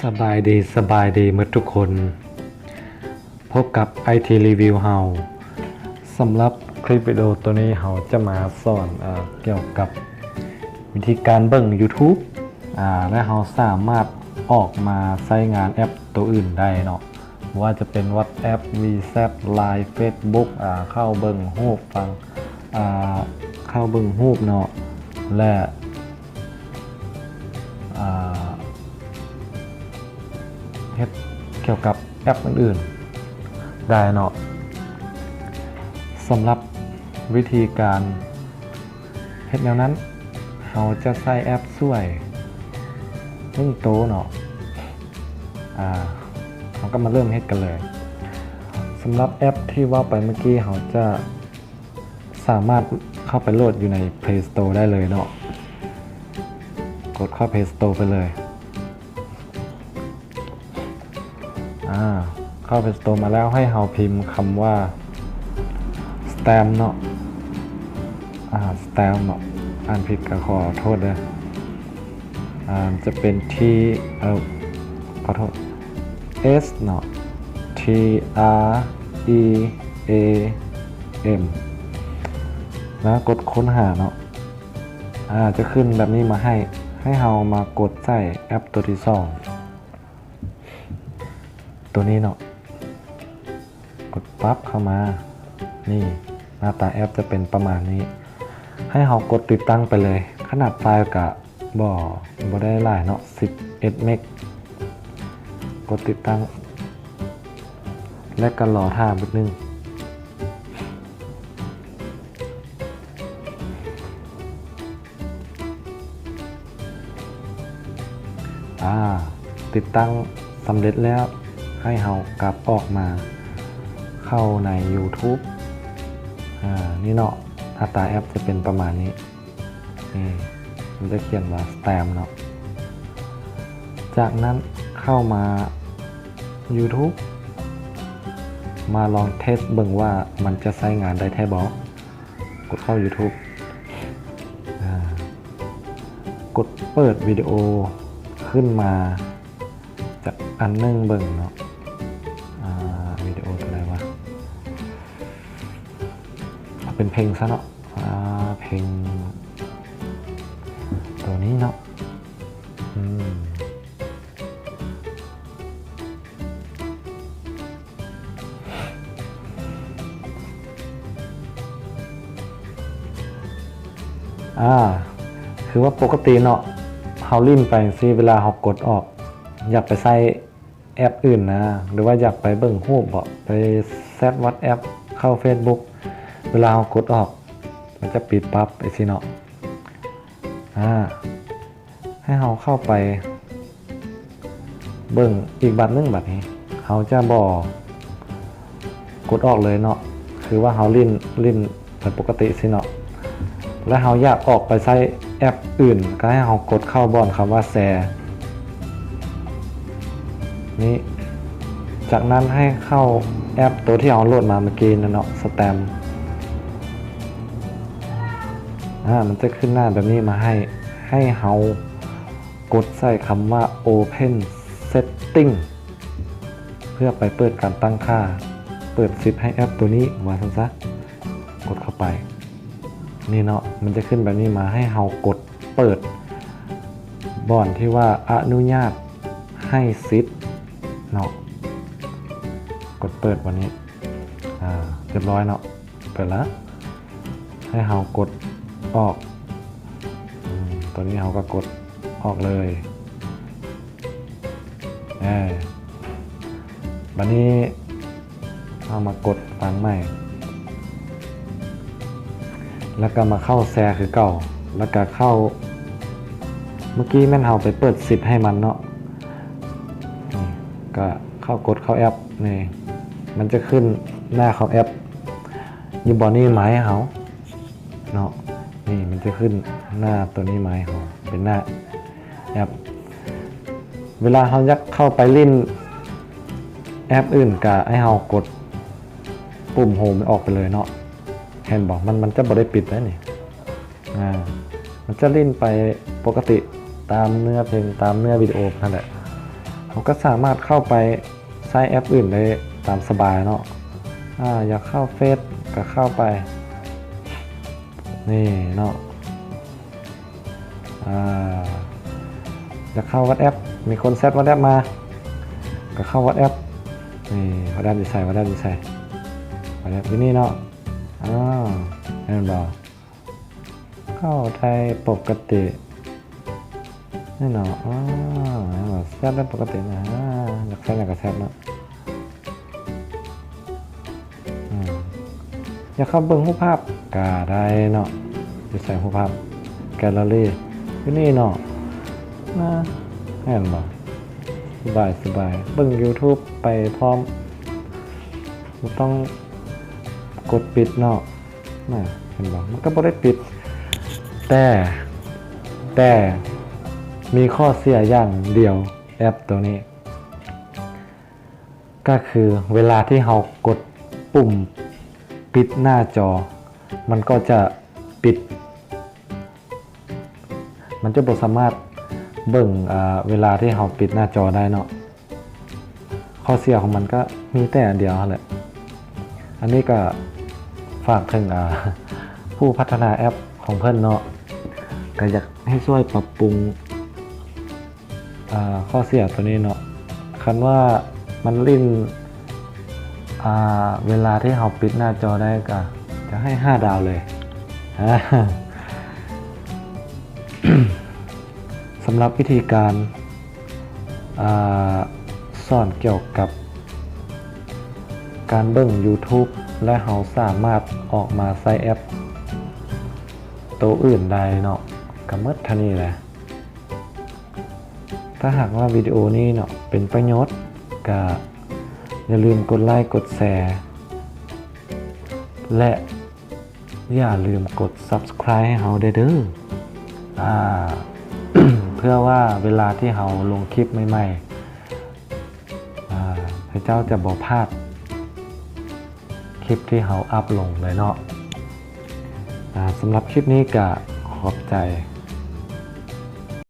ສະບາຍດີ ສະບາຍດີໝົດທຸກຄົນ. ພົບກັບໄອທີຣີວິວເຮົາ. ສຳລັບຄລິບວິດີໂອໂຕນີ້ ເຮົາຈະມາສອນ ເອີ ກ່ຽວກັບວິທີການເບິ່ງ YouTube ອາ ແລະ ເຮົາສາມາດອອກມາໃຊ້ງານແອັບໂຕອື່ນໄດ້ເນາະ, ບໍ່ວ່າຈະເປັນ WhatsApp, WeChat, Line, Facebook ອາ ເຂົ້າເບິ່ງຮູບຟັງ ອາ ເຂົ້າເບິ່ງຮູບເນາະ ແລະ ອາ ເຮັດກ່ຽວກັບແອັບອື່ນໆໄດ້ເນາະ. ສຳລັບວິທີການເຮັດແນວນັ້ນ ເຮົາຈະໃຊ້ແອັບຊ່ວຍໜຶ່ງໂຕເນາະ. ອາ ເຮົາກໍມາເລີ່ມເຮັດກັນເລີຍ. ສຳລັບແອັບທີ່ເວົ້າໄປເມື່ອກີ້ ເຮົາຈະ ສາມາດເຂົ້າໄປໂຫຼດຢູ່ໃນ Play Store ໄດ້ເລີຍເນາະ. ກົດເຂົ້າ Play Store ໄປເລີຍ. ອາ ເຂົ້າ Play Store ມາແລ້ວ ໃຫ້ເຮົາພິມຄຳວ່າ Stamp ເນາະ. ອາ Stamp ເນາະ ອ່ານຜິດກໍຂໍໂທດເດີ. ອາ ຈະເປັນ T ເອີ ຂໍໂທດ S ເນາະ T R E A M ແລ້ວກົດຄົ້ນຫາເນາະ. ອາ ຈະຂຶ້ນແບບນີ້ມາໃຫ້ ໃຫ້ເຮົາມາກົດໃສ່ແອັບຕົວທີສອງ ຕົວນີ້ເນາະ. ກົດປັບເຂົ້າມາ ນີ້ ໜ້າຕາແອັບຈະເປັນປະມານນີ້. ໃຫ້ເຮົາກົດຕິດຕັ້ງໄປເລີຍ. ຂະໜາດໄຟລ໌ກະບໍ່ ບໍ່ໄດ້ຫຼາຍເນາະ ສິບເອັດເມັກ. ກົດຕິດຕັ້ງ ແລະ ກໍລໍຖ້າບຶດໜຶ່ງ. ອາ ຕິດຕັ້ງສຳເລັດແລ້ວ ໃຫ້ເຮົາກັບອອກມາເຂົ້າໃນ YouTube ອາ ນີ້ເນາະ. ໜ້າຕາແອັບຈະເປັນປະມານນີ້. ນີ້ ມັນຈະຂຽນວ່າ Stamp ເນາະ. ຈາກນັ້ນເຂົ້າມາ YouTube ມາລອງເທສເບິ່ງວ່າມັນຈະໃຊ້ງານໄດ້ແທ້ບໍ່. ກົດເຂົ້າ YouTube ອາ ກົດເປີດວິດີໂອຂຶ້ນມາຈັກອັນໜຶ່ງເບິ່ງເນາະ. ອາ ວິດີໂອຕົວໃດວະ? ເອົາເປັນເພງຊະເນາະ. ອາ ເພງຕົວນີ້ເນາະ. ອືມ ອາ ຄືວ່າປົກກະຕິເນາະ ເຮົາຫຼິ້ນໄປຈັ່ງຊີ້ ເວລາເຮົາກົດອອກ ຢາກໄປໃຊ້ແອັບອື່ນນະ ຫຼືວ່າຢາກໄປເບິ່ງຮູບເບາະ ໄປແຊັດ WhatsApp ເຂົ້າ Facebook ເວລາເຮົາກົດອອກ ມັນຈະປິດປັບຈັ່ງຊີ້ເນາະ. ອາ ໃຫ້ເຮົາເຂົ້າໄປເບິ່ງອີກບາດໜຶ່ງ. ບາດນີ້ເຮົາຈະບໍ່ກົດອອກເລີຍເນາະ ຄືວ່າເຮົາຫຼິ້ນ ຫຼິ້ນໄປປົກກະຕິຊີ້ເນາະ ແລະ ເຮົາຢາກອອກໄປໃຊ້ແອັບອື່ນ ກໍໃຫ້ເຮົາກົດເຂົ້າບ່ອນຄຳວ່າແຊນີ້. ຈາກນັ້ນໃຫ້ເຂົ້າແອັບໂຕທີ່ເຮົາໂຫຼດມາເມື່ອກີ້ນັ້ນເນາະ Stamp. ອາ ມັນຈະຂຶ້ນໜ້າແບບນີ້ມາໃຫ້ ໃຫ້ເຮົາກົດໃສ່ຄຳວ່າ Open Setting ເພື່ອໄປເປີດການຕັ້ງຄ່າ ເປີດສິດໃຫ້ແອັບໂຕນີ້ ວ່າຊັ້ນຊະ. ກົດເຂົ້າໄປ ນີ້ເນາະ ມັນຈະຂຶ້ນແບບນີ້ມາ ໃຫ້ເຮົາກົດເປີດບ່ອນທີ່ວ່າອະນຸຍາດໃຫ້ສິດເນາະ. ກົດເປີດບາດນີ້ ອາ ຮຽບຮ້ອຍເນາະ. ເປີດລະ ໃຫ້ເຮົາກົດອອກ ອືມ ຕົວນີ້ເຮົາກໍກົດອອກເລີຍ. ເອີ ບາດນີ້ເຮົາມາກົດຟັງໃໝ່ ແລ້ວກໍມາເຂົ້າແຊຄືເກົ່າ ແລ້ວກໍເຂົ້າ ເມື່ອກີ້ແມ່ນເຮົາໄປເປີດສິດໃຫ້ມັນເນາະ ນີ້ ກໍເຂົ້າ ກົດເຂົ້າແອັບ ນີ້ ມັນຈະຂຶ້ນໜ້າຂອງແອັບ ຢູ່ບ່ອນນີ້ມາໃຫ້ເຮົາເນາະ. ນີ້ມັນຈະຂຶ້ນໜ້າຕົວນີ້ມາໃຫ້ເຮົາ ເປັນໜ້າແອັບ. ເວລາເຮົາຢາກເຂົ້າໄປຫຼິ້ນແອັບອື່ນ ກະໃຫ້ເຮົາກົດປຸ່ມໂຮມອອກໄປເລີຍເນາະ. ເຫັນບໍ່? ມັນ ມັນຈະບໍ່ໄດ້ປິດເດ້ນີ້. ອາ ມັນຈະຫຼິ້ນໄປປົກກະຕິຕາມເນື້ອເພງ ຕາມເນື້ອວິດີໂອຫັ້ນແຫຼະ. ເຮົາກໍສາມາດເຂົ້າໄປໃຊ້ແອັບອື່ນໄດ້ຕາມສະບາຍເນາະ. ອາ ຢາກເຂົ້າເຟສກໍເຂົ້າໄປ ນີ້ເນາະ. ອາ ຢາກເຂົ້າວັອດແອັບ ມີຄົນແຊັດວັອດແອັບມາ ກໍເຂົ້າວັອດແອັບ. ນີ້ ວັອດແອັບຢູ່ໃສ ວັອດແອັບຢູ່ໃສ ວັອດແອັບຢູ່ນີ້ເນາະ. ອາ ເຫັນບໍ່ ເຂົ້າໄດ້ປົກກະຕິນີ້ເນາະ. ອາ ແຊັດໄດ້ປົກກະຕິນະ ຢາກແຊັດຫຍັງກໍແຊັດເນາະ. ອາ ຢາກເຂົ້າເບິ່ງຮູບພາບກໍໄດ້ເນາະ. ຢູ່ໃສຮູບພາບ ແກລເລີຣີ ຢູ່ນີ້ເນາະ. ນະ ເຫັນບໍ່ ສະບາຍໆ ເບິ່ງຢູທູບໄປພ້ອມ ບໍ່ຕ້ອງກົດປິດເນາະ. ນະ ເຫັນບໍ່ ມັນກໍບໍ່ໄດ້ປິດ ແຕ່ ແຕ່ມີຂໍ້ເສຍຢ່າງດຽວ ແອັບໂຕນີ້ ກໍຄືເວລາທີ່ເຮົາກົດປຸ່ມປິດໜ້າຈໍ ມັນກໍຈະປິດ ມັນຈະບໍ່ສາມາດເບິ່ງ ອາ ເວລາທີ່ເຮົາປິດໜ້າຈໍໄດ້ເນາະ. ຂໍ້ເສຍຂອງມັນກໍມີແຕ່ອັນດຽວຫັ້ນແຫຼະ. ອັນນີ້ກໍຝາກເຖິງ ອາ ຜູ້ພັດທະນາແອັບຂອງເພິ່ນເນາະ ກໍຢາກໃຫ້ຊ່ວຍປັບປຸງ ອາ ຂໍ້ເສຍໂຕນີ້ເນາະ. ຄັນວ່າມັນຫຼິ້ນ ອາ ເວລາທີ່ເຮົາປິດໜ້າຈໍໄດ້ ກໍຈະໃຫ້ຫ້າດາວເລີຍ. ສຳລັບວິທີການ ອາ ສອນກ່ຽວກັບການເບິ່ງຢູທູບ ແລະ ເຮົາສາມາດອອກມາໃຊ້ແອັບໂຕອື່ນໄດ້ເນາະ ກໍໝົດເທົ່ານີ້ແຫຼະ. ຖ້າຫາກວ່າວິດີໂອນີ້ເນາະ ເປັນປະໂຫຍດ ກໍຢ່າລືມກົດໄລ ກົດແຊ ແລະ ຢ່າລືມກົດ Subscribe ໃຫ້ເຮົາແດ່ເດີ ອາ ເພື່ອວ່າເວລາທີ່ເຮົາລົງຄລິບໃໝ່ໆ ອາ ໃຫ້ເຈົ້າຈະບໍ່ພາດຄລິບທີ່ເຮົາອັບລົງເລີຍເນາະ. ອາ ສຳລັບຄລິບນີ້ກະຂອບໃຈ